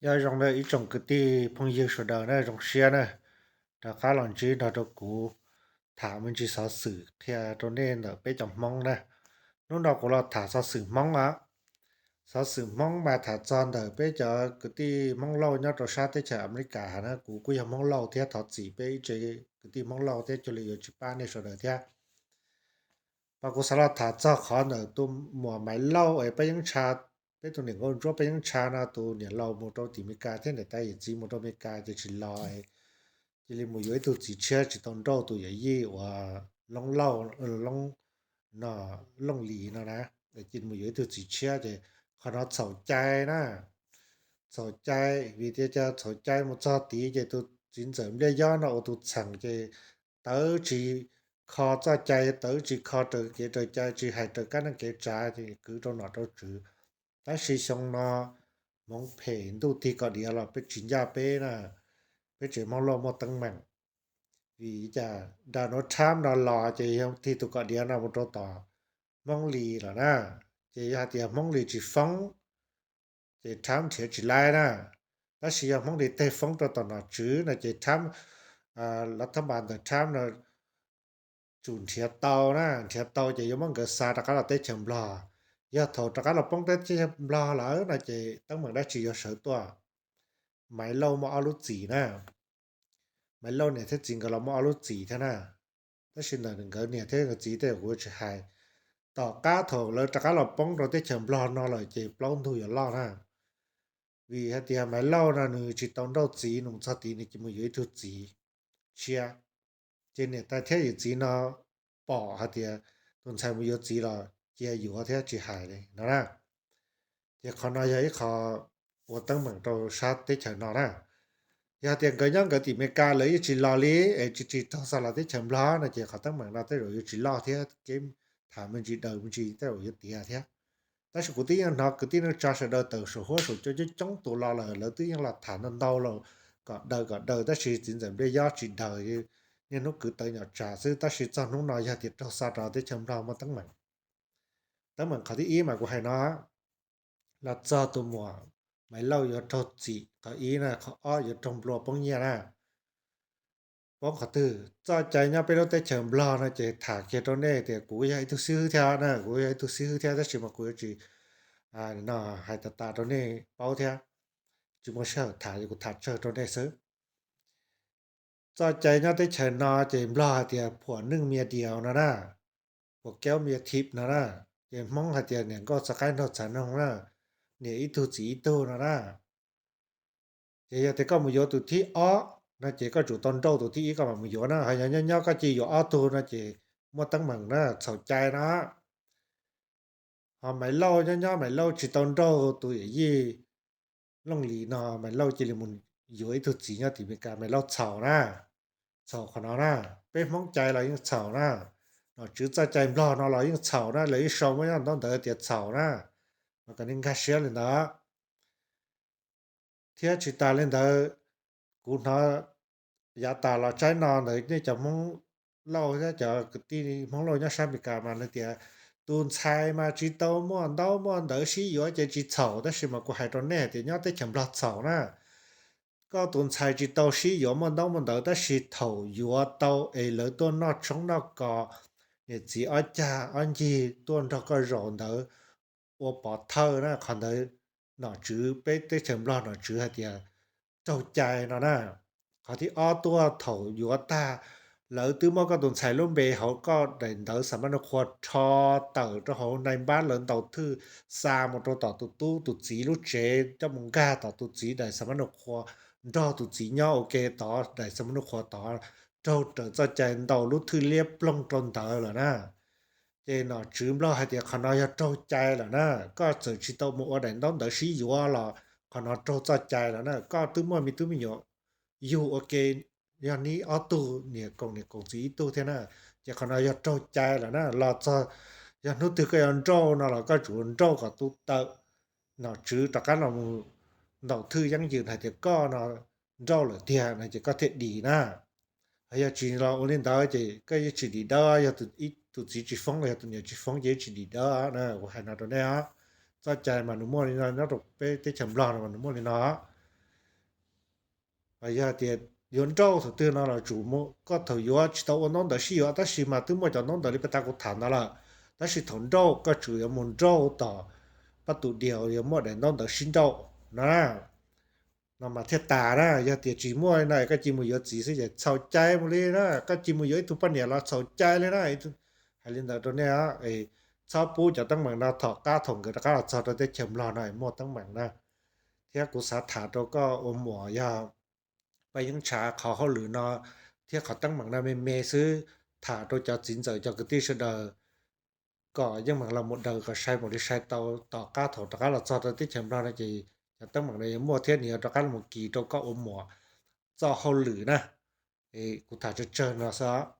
Nyob zoo na ib tsoom kwv tij phooj ywg sawv daws na, zoo siab na, rov qab los ntsib nrog rau kuv tham me ntsis xov xwm qhia rau nej ntawm peb cov Hmoob na. Hnub no kuv los tham xov xwm Hmoob os. Xov xwm Hmoob mas tham txog ntawm peb cov kwv tij Hmoob Lauj nyob rau sab teb chaws Amelikas na, kuv kuj yog Hmoob Lauj thiab, thov txim peb ib tse kwv tij Hmoob Lauj thiab, cuag li yuav tsis pab nej sawv daws thiab. Mas kuv xav los tham txog qhov ntawm tus muam Maiv Lauj es peb yeej ntsha, peb tus niam nkauj ntsuab peb yeej ntsha no, tus niam laus mus rau tim Amelikas thiab niam tais yawm txiv mus rau Amelikas ces tsis los, cia li mus yuav ib tug txiv tshiab tsis tau nrauj tus yawm yij uas Loob Lauj, Loob no, Looj Lis no na, cia li mus yuav ib tug txiv tshiab ces qhov no txhaum cai na. Txhaum cai vim tias cas txhaum cai mus txog tid ces tus txiv ntxawm Npliaj Yob no ua tus txheem ces tawv tsis kho txoj cai, tawv tsis kho raws kev raws cai, tsis hais raws kab neej kev tsav ces kwv rau nom rau tswv. Tab sis xyoo no hmoov phem ntuj tig kom diav los peb tsis ncaj peb na, peb tsev Hmoob Lauj muaj teeb meem. Vim cas Donald Trump no los ces yog tig tus kom diav no mus rau tom Hmoob Lis lawm na, ces yog hais tias Hmoob Lis tsis foob ces Trump nrhiav tsis laib na. Tab sis yog Hmoob Lis tej foob rau tom nom tswv no ces Trump, lawv thab npas ntawm Trump no tsum nrhiav tau na, nrhiav tau ces yuav muab nkawd xa rov qab los teb chaws Nplog. Yog thaum rov qab los poob teb chaws Nplog lawm no ces teeb meem dab tsi yuav sawv tuaj? Maiv Lauj muaj ob lub txim na, Maiv Lauj niam thiab txiv nkawd los muaj ob lub txim thiab na. Tab sis ntawm nkawd niam thiab nkawd txiv tej kuv tsis hais. Tom qab thaum lawv rov qab los poob rau teb chaws Nplog no lawm ces plaub ntug yuav loj na. Vim hais tias Maiv Lauj no nws tsis tau nrauj txiv, nws mus txog tid nws cia mus yuav ib tug txiv tshiab. Ces niam tais thiab yawm txiv no pom hais tias tus ntxhais mus yuav txiv los cia yuav thiab tsis hais li no na. Ces qhov no yog ib qho ua teeb meem rau sab teb chaws no na. Yog tias nkawd nyob nkawd tim Amelikas lawv yeej tsis los li, es tsis tsis raug xa los teb chaws Nplog no ces qhov teeb meem no tej zaum yuav tsis loj thiab, kev tham me ntsis daws me ntsis tej zaum yuav tiav thiab. Tab sis kuv twb yeej hnov kwv tij neej tsa sawv daws tawm saum huab saum cua coob coob tus los lawm, lawv twb yeej los tham ntau ntau los kom daws kom daws, tab sis txiv ntxawm Npliaj Yob tsis daws. Niaj hnub kwv tawv nyom tsam xwb, tab sis txog hnub no yog tias raug xa rau teb chaws Nplog muaj teeb meem. Teeb meem qhov thib ib mas kuv hais no, los txog tus muam Maiv Lauj yuav raug txim qhov ib na, qhov ob yuav raug nplua poob nyiaj na. Poob qhov twg? Txoj cai nyob peb lub teb chaws Nplog no ces tham kiag rau nej tias kuv yog ib tug xib hwb thiab na, kuv yog ib tug xib hwb thiab, tab sis mas kuv yuav tsis no hais tas tas rau nej paub thiab, tsis muaj sij hawm tham ces kuv tham tsawg rau nej xwb. Txoj cai nyob teb chaws no ces Nplog hais tias phuam neej mia diaus no na, phuam keub mia thib no na, ces Hmoob hais tias niam nkauj txav qaib nraug txav noog na, niam ib tug txiv ib tug no na. Ces yog tias koj mus yuav tus thib ob no ces koj tsum tau nrauj tus thib ib koj mam mus yuav na, ho yog nyob nyob koj cia yuav ob tug no ces muaj teeb meem na, txhaum cai na. Ho Maiv Lauj nyob nyob Maiv Lauj tsis tau nrauj tus yawm yij Looj Lis no, Maiv Lauj cia li mus yuav ib tug txiv nyob tim Amelikas, Maiv Lauj txhaum na. Txhaum qhov no na, peb Hmoob cai los yeej txhaum na, nom tswv txoj cai Nplog no los yeej txhaum na, lawv yeej sau muab nyob ntaub ntawv tias txhaum na, mas kom nej nkag siab li ntawd. Thiab tsis tas li ntawd, kuv hnov yav tas los tsaib no ntawd nej cov Hmoob Lauj thiab cov kwv tij Hmoob Lauj nyob sab Amelikas mas nws tias tus ntxhais mas tsis tau muaj ntaub muaj ntawv sib yuav ces tsis txhaum, tab sis mas kuv hais rau nej hais tias nyob teb chaws Nplog txhaum na. Koj tus ntxhais tsis tau sib yuav muaj ntaub muaj ntawv, tab sis thaum yuav tau es lawv tuaj noj tshoob noj kos, niam txiv ob cag ob ncig tuaj nrog koj zaum ntawd ua pov thawj na, qhov ntawd nom tswv peb teb chaws Nplog nom tswv hais tias raug cai no na. Qhov thib ob tuaj thaum yuav tag, lawv twb muab koj tus ntxhais lub npe hauv koj daim ntawv xam mab nug qhua rho tawm rau hauv nai npab lawv ntaus thwj xa mus rau tom tus tub tus txiv lub tsev coj mus nkag tom tus txiv daim xam mab nug qhua, nrog tus txiv nyob ua ke tod daim xam mab nug qhua tod, raug raws txoj cai ntaus lub thwj liab ploog rau ntawd lawm na. Ces nom tswv Nplog hais tias qhov no yog raug cai lawm na, koj txawm tsis tau mus ua daim ntaub ntawv sib yuav los qhov no raug txoj cai lawm na, koj twb muaj me tub me nyuam yug ua ke, yog neb ob tug niam koom niam koom txiv ib tug thiab na, ces qhov no yog raug cai lawm na, los txog yog hnub twg koj yuav nrauj no los koj tsum nrauj kom tu tawm, nom tswv rov qab los mus ntaus thwj yeeb yws hais tias koj no nrauj lawm tiag no ces koj thiaj dim na. Ho yog tsis los ua li ntawd ces koj yeej tsis dim dawb, yog tus txiv tsis foob los yog tus niam tsis foob ces yeej tsis dim dawb na, kuv hais no rau nej os. Txoj cai mas nws muaj li no, nyob rau peb teb chaws Nplog no mas nws muaj li no. Yog tias yuav nrauj thaum twg no los tsum mus, koj thaum yuav tsis tau ua ntaub ntawv sib yuav, tab sis mas twb muaj cov ntaub ntawv li pas tas kuv tham ntawd lawm. Tab sis thaum nrauj koj tsum yuav mus nrauj tom pab tus diav uas yuav muaj daim ntaub ntawv sib nrauj no, no mas thiaj tas na. Yog tias tsis muaj no koj cia mus yuav txiv xwb ces txhaum cai mus li na. Koj cia mus yuav ib tug poj niam los txhaum cai li na. Hais li ntawd rau nej, txhob pub cov teeb meem no thaum qab thaum nkawd rov qab los txog rau teb chaws Nplog no muaj teeb meem na. Thiab kuv xav tham rau koj ua muam yog Paj Yeeb Tshav, qhov hauj lwm no thiab qhov teeb meem no me me xwb, tham rau cov txiv ntxawm cov kwv tij sawv daws kom yeej meem los mus daws kom sai mus li sai tau, tom qab thaum rov qab los txog rau teb chaws Nplog no ces cov teeb meem no yuav muaj thiab nws yuav rov qab los kis rau koj ua muam txoj hauj lwm na. Kuv tham tsawg tsawg no xwb.